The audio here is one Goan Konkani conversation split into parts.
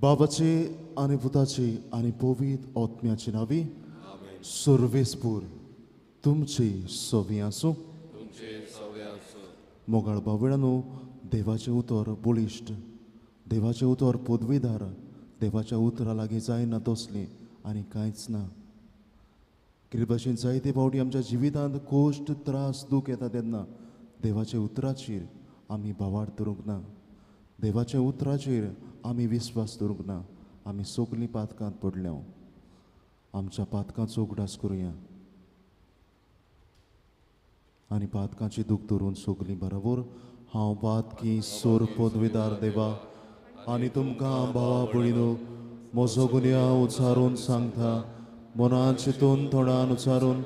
बाबाचे आनी पुताचे आनी पवित्र आत्म्याचे नांवी सर्वेस्पूर तुमचे सवी आसूं. मोगाळ भावणानो, देवाचें उतर बळिश्ट, देवाचें उतर पदवीदार, देवाच्या उतरा लागीं जायना तसलें आनी कांयच ना. कितें भाशेन जायते फावटी आमच्या जिवितांत कश्ट, त्रास, दूख येता तेन्ना देवाच्या उतराचेर आमी भावार्थ धरूंक ना, देवाच्या उतराचेर आमी विस्वास धरूंक ना. आमी सगलीं पातकांत पडल्या. आमच्या पातकांचो उगडास करुया आनी पातकांची दूख धरून सगलीं बरोबर हांव पातकी सोर पदवीदार देवा आनी तुमकां भावा भयणीनो म्हजो गुन्यांव उचारून सांगता. मनान चिंतून, तोंडान उचारून,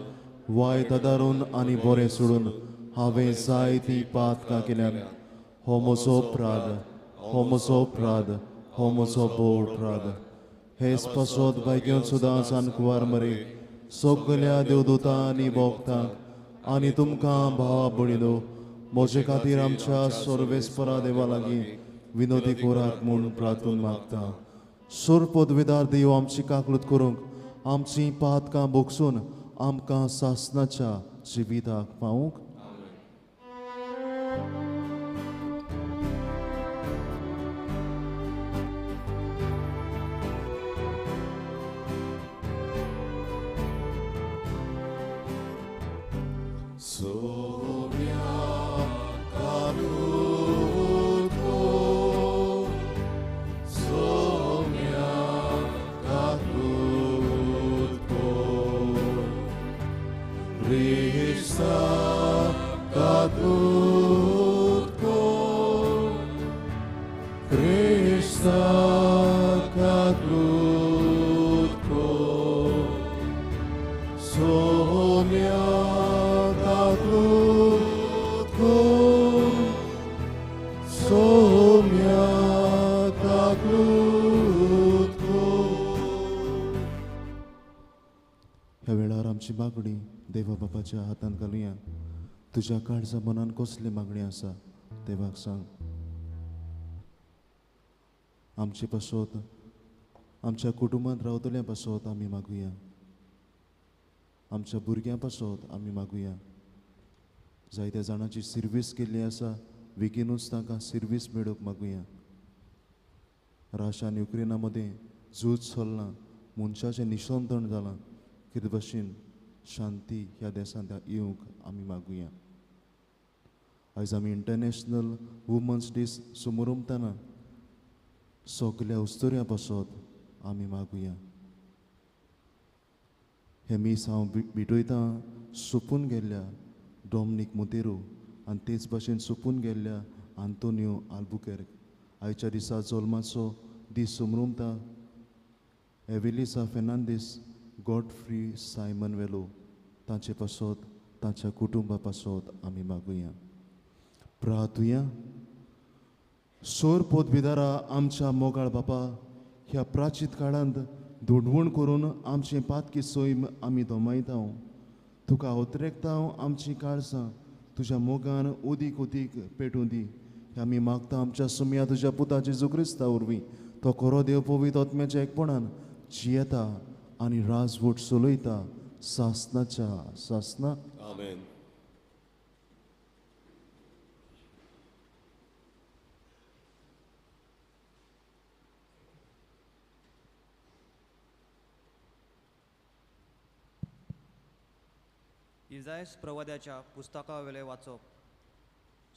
वायट आदारून आनी बरें सोडून हांवें जायतीं पातकां केल्यात. हो म्हजो अपराध, हो म्हजो अपराध, हो म्हजो भोव अपराध. हेच पासत भाग्योन सदांच आनकुवार मरे सगल्या देवदूतां आनी भोगतांक आनी तुमकां भावा भयणीनो म्हजे खातीर आमच्या सर्वेस्परा देवा लागीं विनोदी कोरात म्हूण प्रार्थून मागता. सोर पदवीदार देव आमची काकलूत करूंक, आमची पातकां भोगसून आमकां सासनाच्या जिविताक पावूंक. ह्या वेळार आमची मागणी देवा बापाच्या हातान घालुया. तुज्या काळजा मनान कसली मागणी आसा देवाक सांग. आमचे पासत, आमच्या कुटुंबांत रावतल्या पासत आमी मागुया. आमच्या भुरग्यां पासत आमी मागुया. जायत्या जाणांची सिर्वीस केल्ली आसा, बेगीनूच तांकां सिर्वीस मेळोवंक मागुया. राशा आनी युक्रेना मदें झूज चल्लां, मनशाचें निशंतण जालां. कितें भशेन शांती ह्या देशांत येवंक आमी मागुया. आयज आमी इंटरनॅशनल वुमन्स डे समोरमतना सगल्या उस्तुऱ्यां पासत आमी मागुया. हें मीस हांव भेटयतां सोंपून गेल्ल्या डॉमनीक मोंतेरो आनी तेच भाशेन सोंपून गेल्ल्या आंतोनियो आल्बुकेर्क. आयच्या दिसा जल्माचो दीस समरुमता एवेलिसा फेर्नांदीस, गॉडफ्री सायमन वेलो तांचे पासत, तांच्या कुटुंबा पासत आमी मागुया. प्रार्थुया. सोर पोतबिदारा आमच्या मोगाळ बापा, ह्या प्राचीत काळांत धुडवण करून आमचें पातकी सैम आमी दमायता. तुका उतरेकता आमची काळसां तुज्या मोगान ओदीक ओदीक पेटूं दी. आमी मागता आमच्या सुमया तुज्या पुता जेजू क्रिस्ता वरवीं. तो खरो देव पवित्र आत्म्याच्या एकपणान जियेता आनी राजवट चलयता सासनाच्या सासना. आमेन. इजायस प्रवाद्याच्या पुस्तकावेलें वाचप.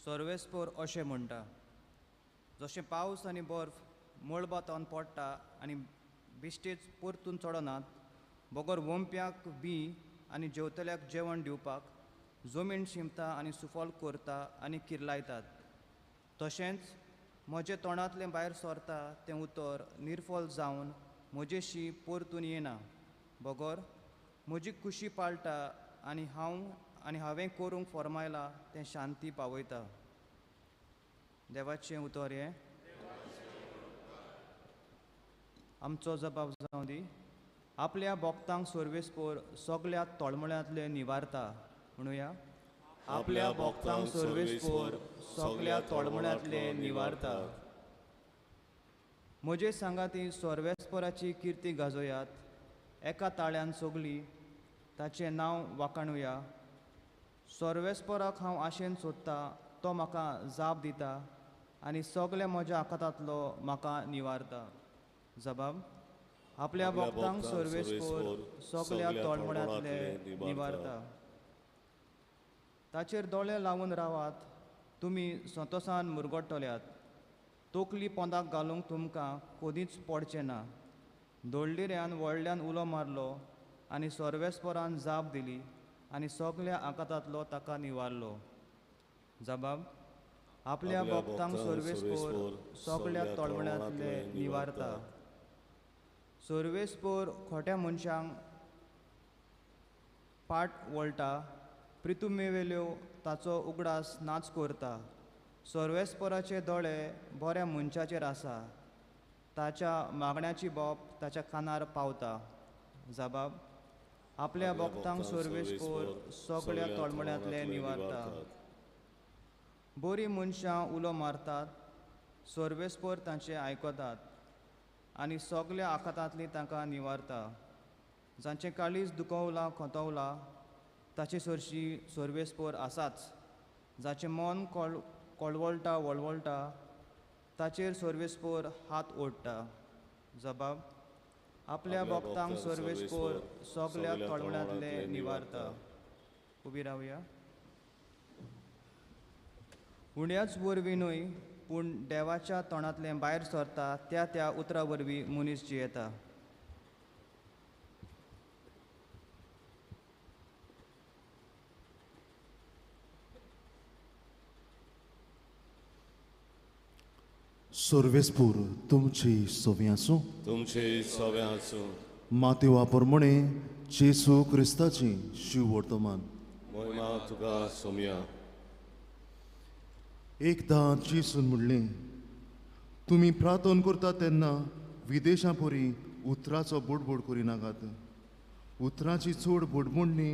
सर्वेस्पोर अशें म्हणटा, जशें पावस आनी बर्फ मळबांत पडटा आनी बिश्टेच परतून चडनात, बगर वोंप्याक बी आनी जेवतल्याक जेवण दिवपाक जमीन शिंपता आनी सुफल करता आनी किर्लायतात, तशेंच म्हजे तोंडांतलें भायर सरता तें उतर निर्फल जावन म्हजेशी परतून येना, बगर म्हजी कुशी पाळटा आनी हांव आनी हांवें करूंक फर्मायलां तें शांती पावयता. देवाचें उतर हें. आमचो जबाब जावं दी. आपल्या भक्तांक सर्वेस्पोर सगल्या तळमळ्यांतले निवारता. म्हणुया, आपल्या भक्तांक सर्वेस्पोर सगल्या तळमळ्यांतले निवारता. म्हजे सांगाती सर्वेस्पराची किर्ती गाजोयात, एका ताळ्यान सगली ताचें नांव वाखाणुया. सर्वेस्पराक हांव आशेन सोदता, तो म्हाका जाप दिता आनी सगळे म्हज्या आखातांतलो म्हाका निवारता. जबाब आपल्या भक्तांक सर्वेस्पर सगल्या तळमळ्यांतले निवारता. ताचेर दोळे लावन रावात, तुमी संतोसान मुरगट्टल्यात. तोकली पोंदाक घालूंक तुमकां कदींच पडचें ना. दोळडिऱ्यान व्हडल्यान उलो मारलो आनी सर्वेस्परान जाप दिली आनी सगल्या आकातांतलो ताका निवारलो. जबाब आपल्या भक्तांक सर्वेस्पर सगल्या तळमळ्यांतले निवारता. सर्वेस्पर खोट्या मनशांक पाट वळटा, प्रितुमेवेल्यो ताचो उगडास नाच करता. सर्वेस्पराचे दोळे बऱ्या मनशाचेर आसा, ताच्या मागण्याची बोप ताच्या कानार पावता. जबाब आपल्या भक्तांक सर्वेस्पर सगल्या तळमळ्यांतले निवारता. बरीं मनशां उलो मारतात, सर्वेस्पर तांचें आयकतात आनी सगल्या आखातांतलीं तांकां निवारता. जांचें काळीज दुखवलां खोतवलां ताचे सरशी सर्वेस्पर आसाच. जाचें मन कळवळटा वळवळटा ताचेर सर्वेस्पर हात ओडटा. जबाब आपल्या भक्तांक सर्वेस्पर सगल्या तळमळ्यांतले निवारता. उबी रावया. उण्याच वरवीं न्हय पूण देवाच्या तोंडांतलें भायर सरता त्या त्या उतरा वरवीं मनीस जियेता. सर्वेस्पर तुमची सवी आसूं, तुमची सवी आसूं. मातेवा प्रमाणे जेजू क्रिस्ताची शिव वर्तमान मोहिमा तुका सोमया. एकदां जेजून म्हणलें, तुमी प्रार्थना करता तेन्ना विदेशां परी उतराचो बोडबोड करिनाकात. उतरांची चड बोडबोडणी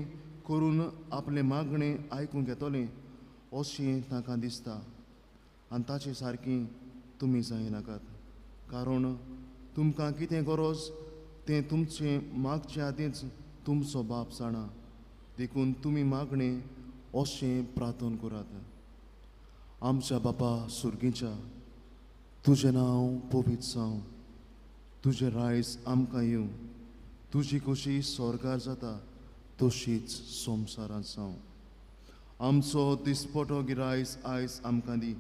करून आपलें मागणें आयकूंक घेतलें अशें तांकां दिसता आनी ताचे सारकी तुमी जायनाकात. कारण तुमकां कितें गरज तें तुमचें मागचे आदींच तुमचो बाप जाणा. देखून तुमी मागणें अशें प्रार्थना करात. आमच्या बापा सुर्गीच्या, तुजें नांव पवित्र जावं, तुजें रायज आमकां येवं, तुजी खोशी स्वर्गार जाता तशीच संवसारांत जावं. आमचो दिसपटो गिरायस आयज आमकां दी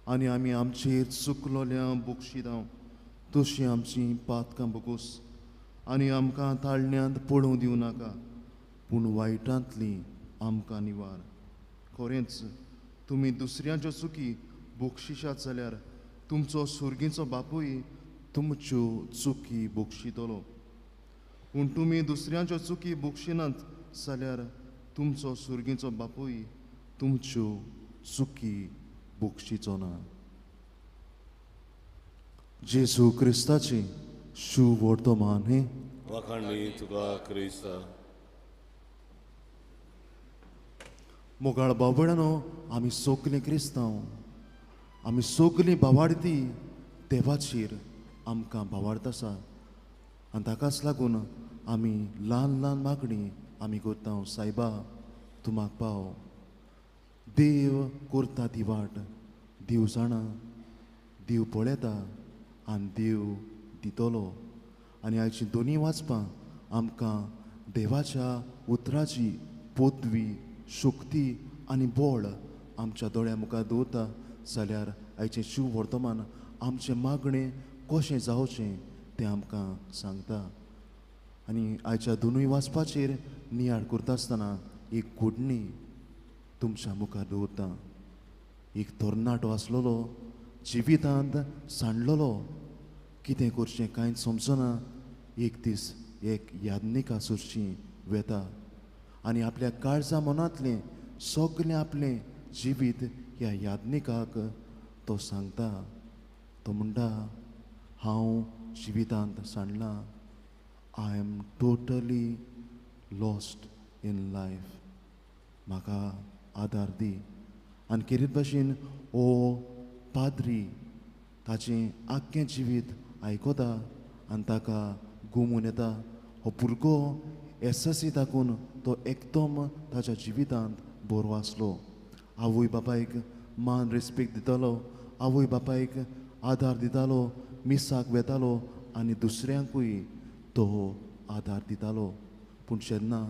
आनी आमी आमचेर चुकलोल्या बक्षिदांव तशी आमची पातकां बगोस आनी आमकां ताळण्यांत पळोवंक दिवं नाका, पूण वायटांतली आमकां निवार. खरेंच तुमी दुसऱ्यांच्यो चुकी बक्षिशात जाल्यार तुमचो सुर्गीचो बापूय तुमच्यो चुकी बक्षितलो. पूण तुमी दुसऱ्यांच्यो चुकी बक्षिनात जाल्यार तुमचो सुर्गीचो बापूय तुमच्यो चुकी बक्षिचो ना. जेजू क्रिस्ताची शुवर्तमान हें. वाखाणणी तुका क्रिस्ता. मोगाळ बाबड्यानो, आमी सगलीं क्रिस्तांव, आमी सगलीं भावार्थी देवाचेर आमकां भावार्थ आसा आनी ताकाच लागून आमी ल्हान ल्हान मागणी आमी करता. सायबा तूं म्हाका पाव. देव करता ती वाट, देव जाणा, देव पळयता आनी देव दितलो. आनी आयची दोनी वाचपां आमकां देवाच्या उतराची पदवी, शक्ती आनी बळ आमच्या दोळ्या मुखार दवरता जाल्यार आयचें शिव वर्तमान आमचें मागणें कशें जावचें तें आमकां सांगता. आनी आयच्या दोनूय वाचपाचेर नियाळ करता आसतना एक घडणी तुमच्या मुखार दवरता. एक तरणाटो आसलेलो, जिवितांत सांडलेलो, कितें करचें कांयच समजना. एक दीस एक याज्ञिका सरशी वेता आनी आपल्या काळजा मनांतलें सगळें आपलें जिवीत ह्या याज्ञिकाक तो सांगता. तो म्हणटा, हांव जिवितांत सांडलां, I am totally lost in life, म्हाका आदार दी. आनी केरीत भाशेन ओ पाद्री ताचें आख्खें जिवीत आयकता आनी ताका गुमून येता. हो भुरगो एसएससी दाखोवन तो एकदम ताच्या जिवितांत बरो आसलो. आवय बापायक मान रेस्पेक्ट दितालो, आवय बापायक आदार दितालो, मिसाक वेतालो आनी दुसऱ्यांकूय तो आदार दितालो. पूण जेन्ना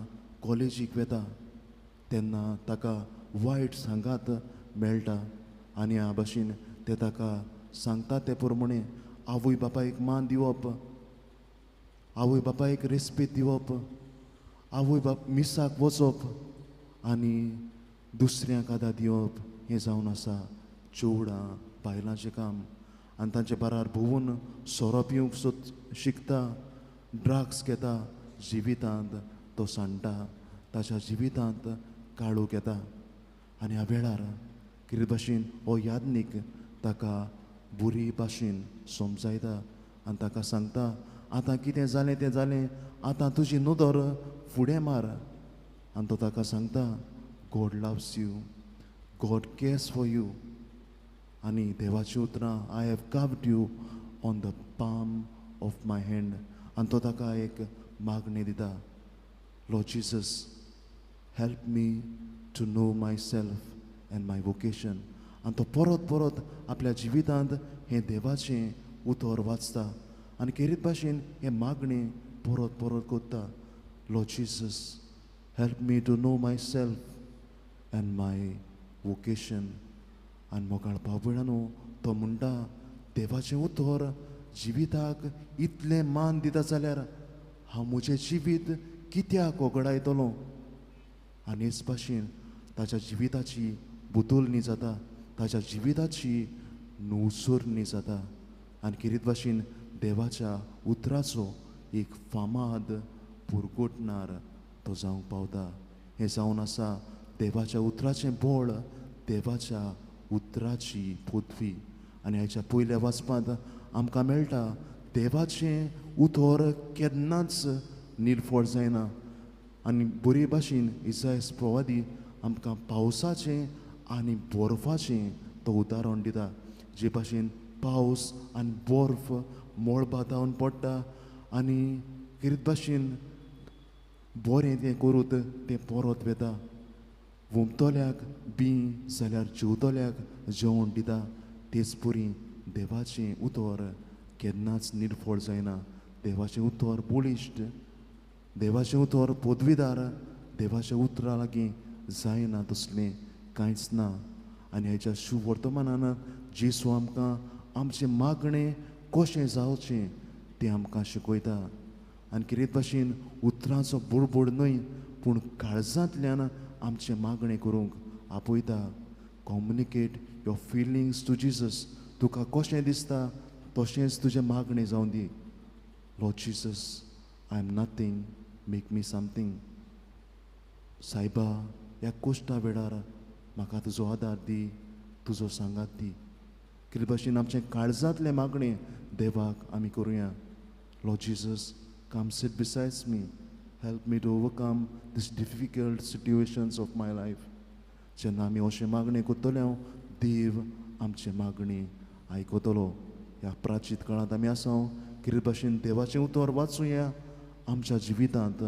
कॉलेजीक वेता तेन्ना ताका वायट सांगात मेळटा आनी ह्या भाशेन ते ताका सांगता ते प्रमाणे आवय बापायक मान दिवप, आवय बापायक रेस्पेद दिवप, आवय बाप मिसाक वचप आनी दुसऱ्यांक आदार दिवप हें जावन आसा चेवडां बायलांचें काम. आनी तांचे बारार भोंवून सोरो पिवंक शिकता, ड्रग्स घेता, जिवितांत तो सांडटा, ताच्या जिवितांत काळोख येता. आनी ह्या वेळार कितें भाशेन हो याज्ञीक ताका बरी भाशेन समजायता आनी ताका सांगता आतां कितें जालें तें जालें, आतां तुजी नदर फुडें मार. आनी तो ताका सांगता God loves you, God cares for you. आनी देवाचीं उतरां I have carved you on the palm of my hand. आनी तो ताका एक मागणी दिता, Lord Jesus help me to know myself and my vocation. आनी तो परत परत आपल्या जिवितांत हें देवाचें उतर वाचता आनी खेरीत भाशेन हें मागणें परत परत करता, Lord Jesus help me to know myself and my vocation. आनी मोगाळ भाव-भयणांनो तो म्हणटा देवाचें उतर जिविताक इतलें मान दिता जाल्यार हांव म्हजें जिवीत कित्याक वगडायतलो. आनी हेच भाशेन ताच्या जिविताची बदलणी जाता, ताच्या जिविताची नुसरणी जाता आनी खेरीत भाशेन देवाच्या उतराचो एक फामाद पुरगुटणार तो जावंक पावता. हें जावन आसा देवाच्या उतराचें बळ, देवाच्या उतराची पदवी. आनी हाच्या पयल्या वाचपांत आमकां मेळटा देवाचें उतर केन्नाच निर्फळ जायना. आनी बरे भाशेन इसायस प्रवादी आमकां पावसाचें आनी बर्फाचें तो उदाहरण दिता. जे भाशेन पावस आनी बर्फ मळबा धांवन पडटा आनी खेरीत भाशेन बरें तें करूत तें परत वेता, वमतल्याक बी जाल्यार जेवतल्याक जेवण दिता, तेच परी देवाचें उतर केन्नाच निर्फळ जायना. देवाचें उतर बळिश्ट, देवाचें उतर पदवीदार, देवाच्या उतरा लागीं जायना तसलें कांयच ना. आनी हाच्या शुवर्तमानान जेजू आमकां आमचें मागणें कशें जावचें तें आमकां शिकयता. आनी खेरीत भाशेन उतरांचो बुडबुड न्हय पूण काळजांतल्यान आमचें मागणें करूंक आपयता. Communicate your feelings to Jesus. तुका कशें दिसता तशेंच तुजें मागणें जावं दी. Lord Jesus I am nothing, make me something. सायबा ह्या कोश्टा वेळार म्हाका तुजो आदार दी, तुजो सांगात दी. कितें भाशेन आमचें काळजांतलें मागणें देवाक आमी करुया. Lord Jesus come sit besides me, help me to overcome this difficult situations of my life. जेन्ना आमी अशें मागणें करतले देव आमचें मागणें आयकतलो. ह्या प्राचीत काळांत आमी आसा, कितें भाशेन देवाचें उतर वाचुया, आमच्या जिवितांत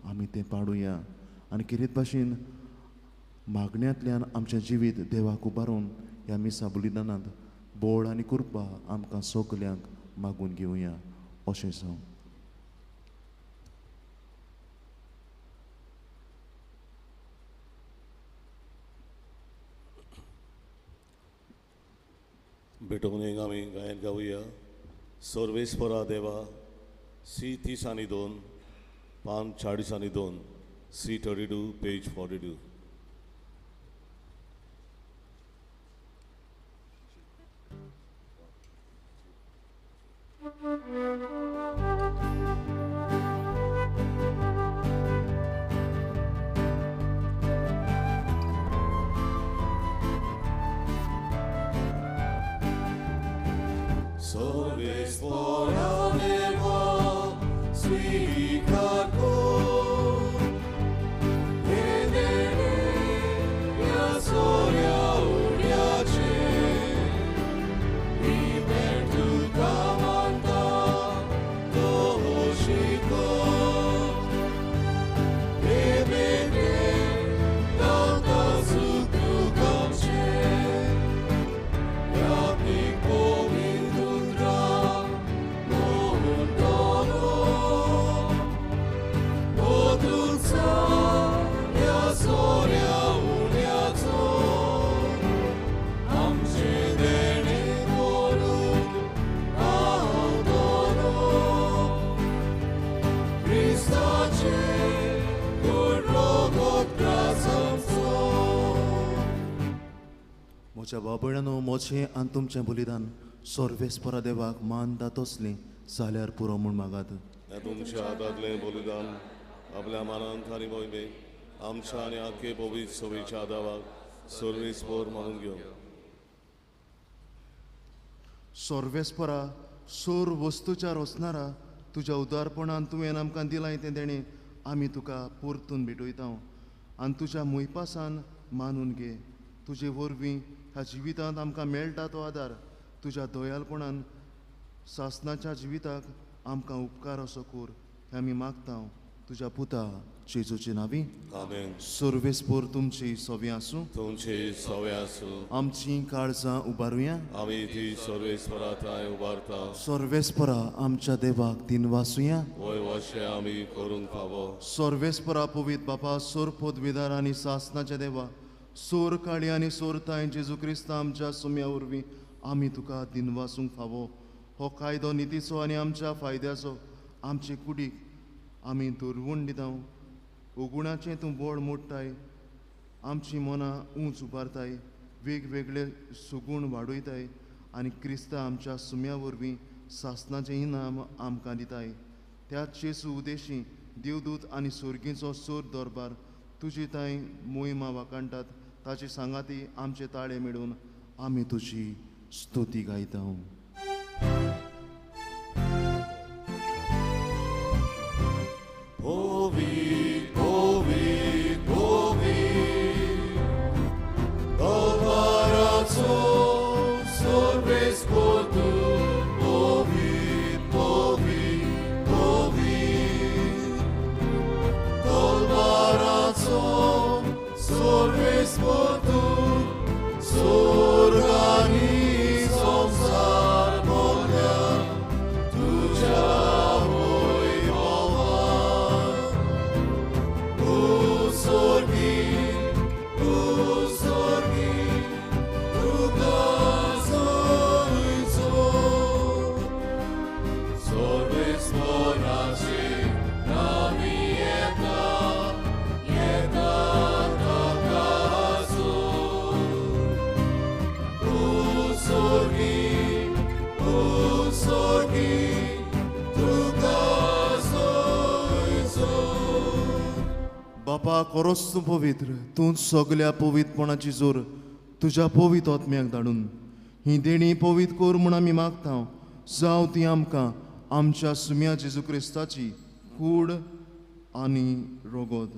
आमी तें पाडुया आनी खेरीत भाशेन मागण्यांतल्यान आमचें जिवीत देवाक उबारून ह्या मिसा बलिदानांत बोळ आनी कृपा आमकां सगल्यांक मागून घेवया. अशें जावं. भेटवणेक आमी गायन गावया सर्वेस्परा देवा सी 30 आनी 2 पान 40 आनी 2 सी 32 पेज 42. सर्वेस्परा देवा स्वीकार कर हे देणे ह्या सोऱ्या उड्याचें ही भेट तुका मानता. म्हज्या बाबड्यांनो, म्हजें आनी तुमचें बलिदान सर्वेस्परा देवाक मान दातोसलें जाल्यार पुरो म्हूण मागात. तुमच्या हातांतलें बलिदान आपल्या मानांत आनी मोहिमेक आमच्या आनी आख्खे पवित्र सभेच्या दावाक सर्वेस्पर मानून घेवं. सर्वेस्परा, सोर वस्तूच्या रोसणारा तुज्या उदारपणान तुवें आमकां दिलां तें देणें आमी तुका परतून भेटयता आनी तुज्या मोयपासान मानून घे. तुजे वरवीं ह्या जिवितांत आमकां मेळटा तो आदार तुज्या दयालपणान सासनाच्या जिविताक आमकां उपकार असो कर हें आमी मागता तुज्या पुता जेजूचे नांवी. आमेन. सर्वेस्पर तुमची सवी आसूं. तुमची सवे आसूं. आमची काळजां उबारुया. आमी ती सर्वेस्परा थंय उबारता. सर्वेस्परा आमच्या देवाक दिनवासुया. वय वशें आमी करूंक फावो. सर्वेस्परा पवित्र बापा, सोर पदवीदार आनी सासनाच्या देवा, सोर काळी आनी सोर ताय जेजू क्रिस्ता आमच्या सुम्या वरवीं आमी तुका दिनवासूंक फावो. हो कायदो नितीचो आनी आमच्या फायद्याचो आमचे कुडीक आमी धरवून दिता. उगुणाचें तूं बोळ मोडटाय, आमची मनां उंच उबारताय, वेगवेगळे सुगूण वाडयताय आनी क्रिस्ता आमच्या सुम्या वरवीं सासनाचें इनाम आमकां दिताय. त्या जेजू उदेशी देवदूत आनी सोर्गींचो सोर दरबार तुजी तांय मोहिमा वाखाणटात. ताचे सांगाती आमचे ताळे मेळून आमी तुजी स्तुती गायता. बापा, खरोच तूं पवित्र, तूं सगल्या पवित्रपणाची जोर तुज्या पवित्र आत्म्याक धाडून ही देणी पवित्र कर म्हूण आमी मागता. जावं ती आमकां आमच्या सुम्या जेजू क्रिस्ताची कूड आनी रगत.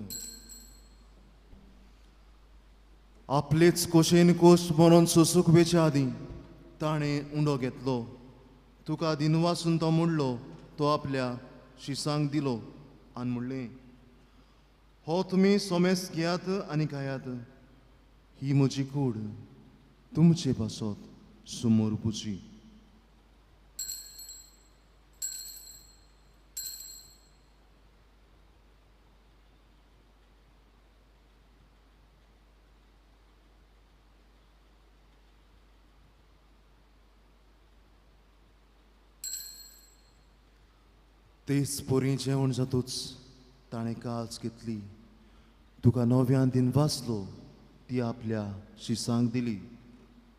आपलेच कोशेन कोश मरोन सोसूंक वेच्या आदीं ताणें उंडो घेतलो. तुका दिनवासून तो मोडलो, तो आपल्या शिसांक दिलो आनी म्हणलें, हो तुमी सोमेस घेयात आनी खायात, ही म्हजी कूड तुमचे पासत समर्पुची. तेच परी जेवण जातूच ताणें काल्स घेतली, तुका नव्यान दिनवासलो, ती आपल्या शिसांक दिली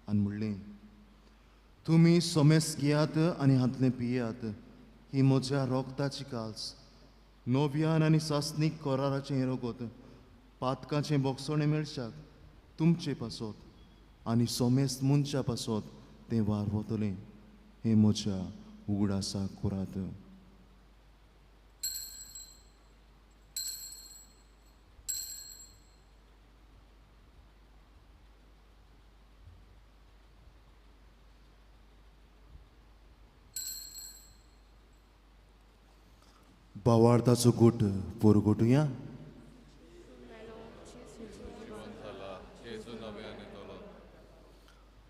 आनी म्हणलें, तुमी सोमेस घेयात आनी हांतलें पियात, ही म्हज्या रोगताची काल्स, नव्यान आनी सासनीक कराराचें हें रगत पातकाचें बोगसणें मेळच्याक तुमचे पासत आनी सोमेस मनशा पासत तें वार वतलें. हें म्हज्या उगडासाक करात. बावार्थाचो गुट पोरगोटुया.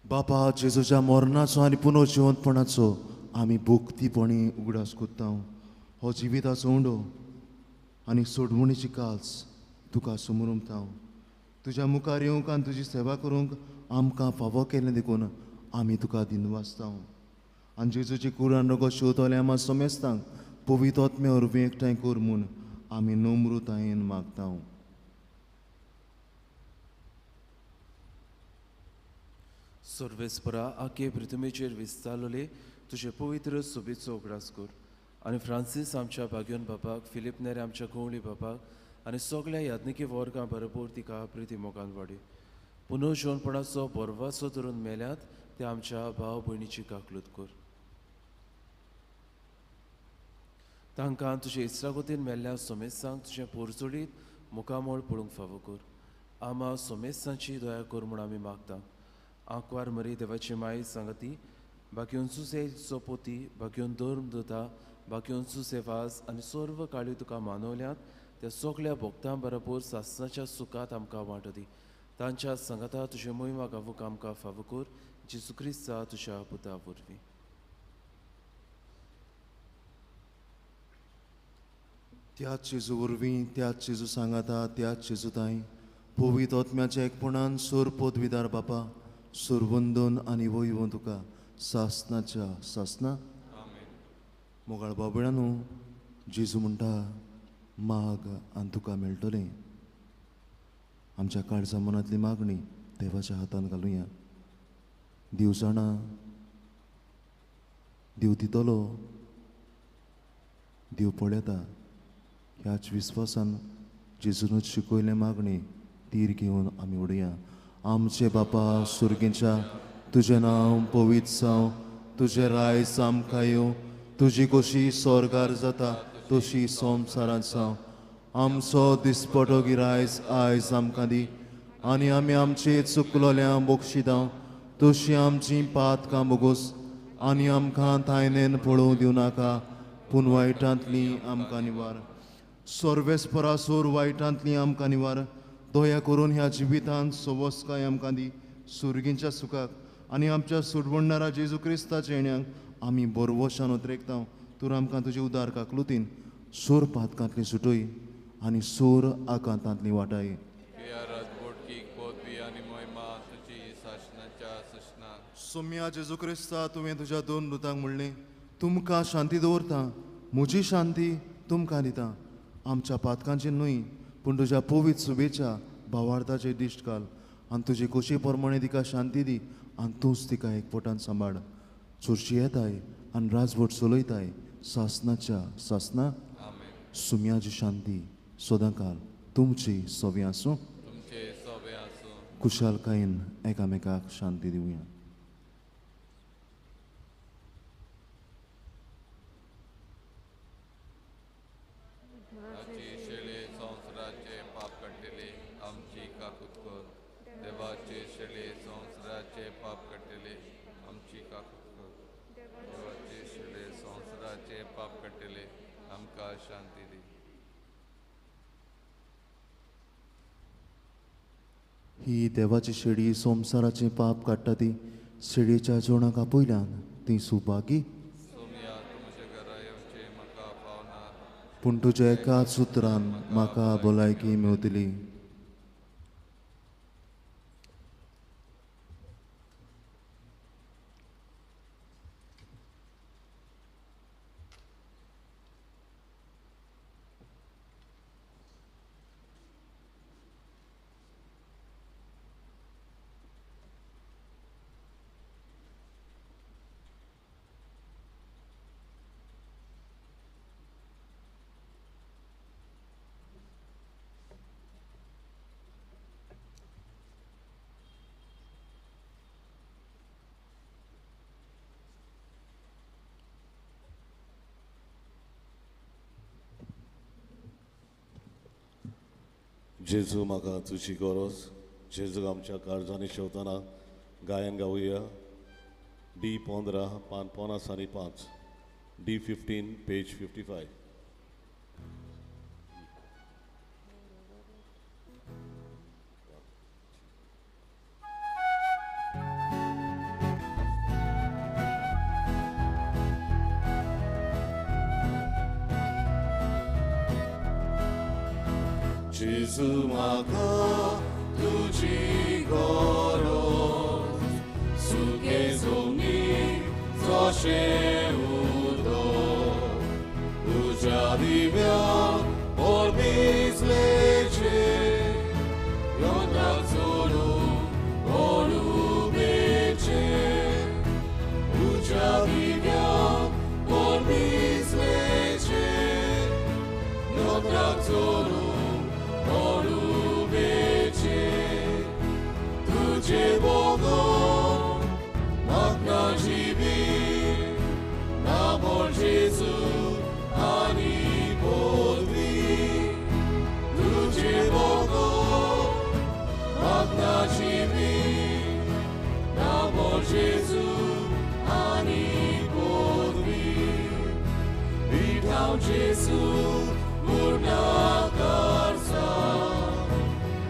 बापा, जेजूच्या मरणाचो आनी पुनर्जिवंतपणाचो आमी भोक्तीपणी उगडास कोत्ता. हो जिविताचो उंडो आनी सोडवणीची काल्स तुका समरुमता. तुज्या मुखार येवंक आनी तुजी सेवा करूंक आमकां फावो केलें देखून आमी तुका दिनवासता. आनी जेजूची कूड आनी रगत शिंवतले आमा समेस्तांक पवित्र आत्म्या वरवीं एकठांय कर म्हूण आमी नम्रतायेन मागता. सर्वेस्परा आखे पृथ्वीचेर विस्तारलेले तुजे पवित्र सोबीचो उगडास कर आनी फ्रांसीस आमच्या भाग्योन बापाक, फिलीप नेरे आमच्या गवळी बापाक आनी सगळ्या याज्ञिकी वर्गां बरोबर तिका प्रिती मोगान वाडी. पुनर्जिवनपणाचो बरवासो धरून मेल्यात ते आमच्या भाव भयणीची काकलूत कर. तांकां तुजे इस्रागोतीन मेल्ल्या सोमेस्तांक तुजें पोरजोडीत मुखामळ पळोवंक फावो कर. आमा सोमेस्तांची दया कर म्हूण आमी मागता. आंकवार मरी देवाची माई सांगती, बाकी सुसेचो पोती, बाकी धर्म दता, बाकी सुसेवास आनी सर्व काळी तुका मानवल्यात त्या सगळ्या भक्तां बरोबर सासणाच्या सुखात आमकां वांटो दी. तांच्या सांगाता तुजे मोहिमा गावूंक आमकां फावो कर, जेजू क्रिस्ता तुज्या पुता वरवीं. त्याच जेजू वरवीं, त्याच जेजू सांगाता, त्याच जेजू ताई पवित्र आत्म्याच्या एकपणान सोर पदवीदार बापा सुरवंदन आनी वयवन तुका सासनाच्या सासना. मोगाळ बाबड्यानू, जेजू म्हणटा माग आनी तुका मेळटलें. आमच्या काळजा मनांतली मागणी देवाच्या हातान घालुया. देव जाणा, देव दितलो, देव पळयता. ह्याच विस्वासान जेजूनच शिकयलें मागणी तीर घेवन आमी उडया. आमचे बापा सुर्गेच्या, तुजें नांव पवित्र जावं, तुजें रायज आमकां येवं, तुजी कशी स्वर्गार जाता तशी संवसारांत जावं. आमचो दिसपटो गिरायज आयज आमकां दी आनी आमी आमचे चुकलोल्या बक्षिदां तशी आमची पातकां बोगोस आनी आमकां तायनेन पळोवं दिवं नाका, पूण वायटांतली आमकां निवार. सर्वेस्परासोर वायटांतली आमकां निवार. दया करून ह्या जिवितांत सवस्काय आमकां दी सुर्गींच्या सुखाक आनी आमच्या सुडवणणारा जेजू क्रिस्ताच्या येण्याक आमी बरवशान उतरेकता. तूं आमकां तुजे उदार काकलुतीन सोर पातकांतली सुटय आनी सोर आकांतांतली वाटाय. सोम्या जेजू क्रिस्ता, तुवें तुज्या दोन दुतांक म्हणलें, तुमकां शांती दवरता, म्हजी शांती तुमकां दिता. आमच्या पातकांची न्हय पूण तुज्या पवित्र सुबेच्या भावार्थाचे दिश्ट घाल आनी तुजे खोशी प्रमाणे तिका शांती दी आनी तूंच तिका एकपटान सांबाळ. चोरशी येताय आनी राजवट चलयताय सासनाच्या सासना. सुम्याची शांती सदांकाल तुमची सवी आसूं. कुशालकायेन एकामेकाक शांती दिवया. ही देवाची शेळी संवसाराचें पाप काडटा ती शेळयेच्या जेवणाक आपयल्यान ती सुभागी. पूण तुज्या एकाच उतरान म्हाका भलायकी मेवतली. जेजू म्हाका तुजी गरज. जेजू आमच्या काळजांनी शेवतना गायन गावया. डी 15 पान 55, डी 15 पेज 55. जेजू म्हाका तुजी गरज, सुके जमनीक जशें उदक, तुज्या दिव्याक परमिसलेचें योद्धाक सोडून ओडुबेचें. दिव्यांक पोरबिजलेचे नोत्राक चलूंक पडुबेचे तुजे बोगोर म्हाका जिवीत नामोर जेजू आनी पदवी तुजे बोगोर म्हाका जिवीत नामोर जेजू आनी पदवी विठाव जेजू पूर्ण करसा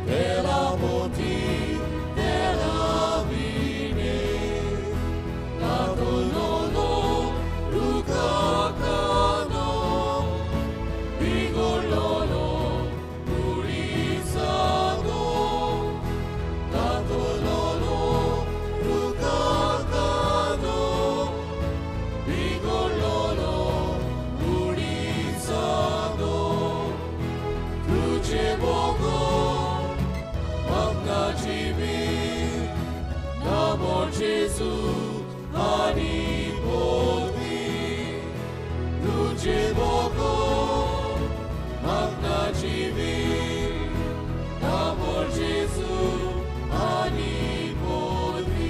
तेला पोती तेला विणे तातोलोलो रुखाकानो बिगोलोलो कुडिसानो तातोलोलो रुखाकानो बिगोलोलो कुडिसानो तुजे बोगोर म्हाका जिवीत नामोर जेजू आनी पदवी तुजे बोगोर म्हाका जिवीत नामोर जेजू आनी पदवी.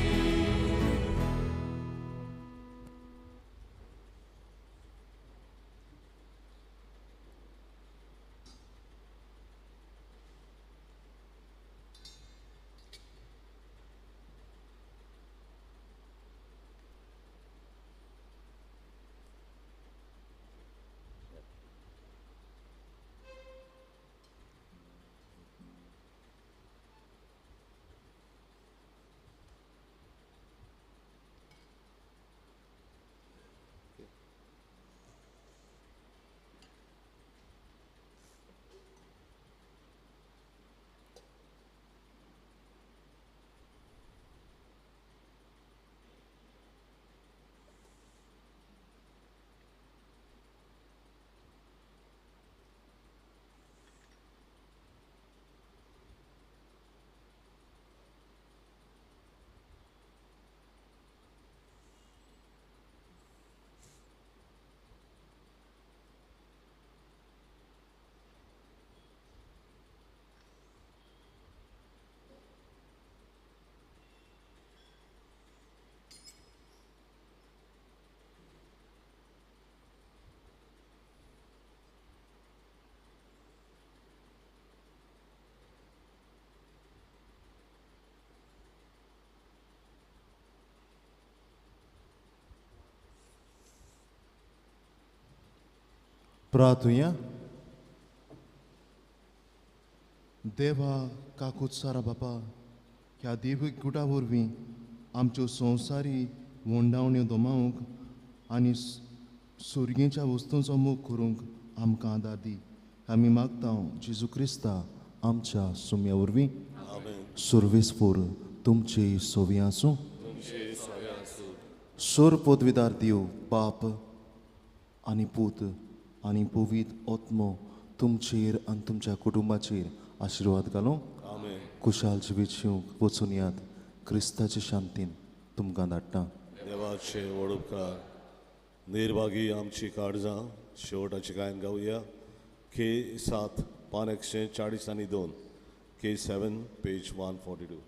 प्रार्थुया. देवा काकूत सारा बापा, ह्या देवीक गुटा वरवीं आमच्यो संवसारी वोंडावण्यो दमावंक आनी सुर्गेच्या वस्तूंचो मोग करूंक आमकां आदार दी. आमी मागता जेजू क्रिस्ता आमच्या सुम्या वरवीं. सुर्वेस्पोर तुमची सोवी आसूं. सोर पदवीदार देव बाप आनी पूत आनी पवीत आत्मो तुमचेर आनी तुमच्या कुटुंबाचेर आशिर्वाद घालूं. कुशाल जिवीत शिवंक वचून यात. क्रिस्ताचे शांतीन तुमकां धाडटा. देवाचे व्हड उपकार. निर्भागी आमची काळजां शेवटाची गायन गावया. के 7 पान 142, के 7 पेज 142.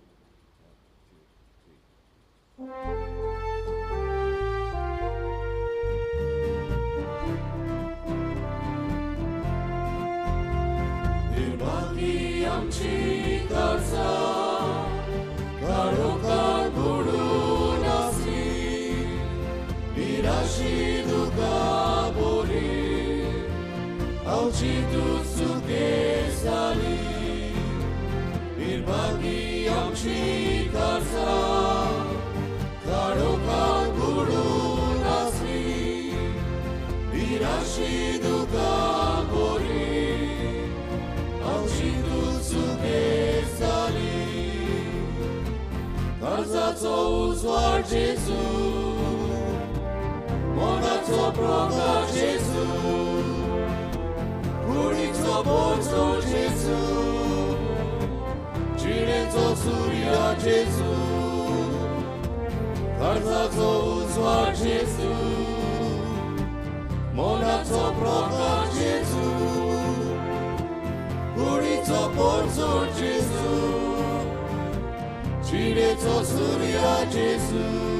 निर्भागी आमची काळजां काळोखाक बुडून आसली निराशी दुकां बोरी आमची तूं चुके जाली. निर्भागी आमची काळजां काळोखाक बुडून आसली निराशी दुकां बोरी आमची तूं चुके जाली. काळजाचो उजवाड जेजू, मनाचो प्रकाश जेजू, कुडीचो बोचो जेजू, जिणेचो सूर्य जेजू, काळजाचो उजवाड उजवाड जेजू, मनाचो प्रकाश जेजू, कुडीचो पोरजोड जेजू, जिणेचो सुर्या जेजू.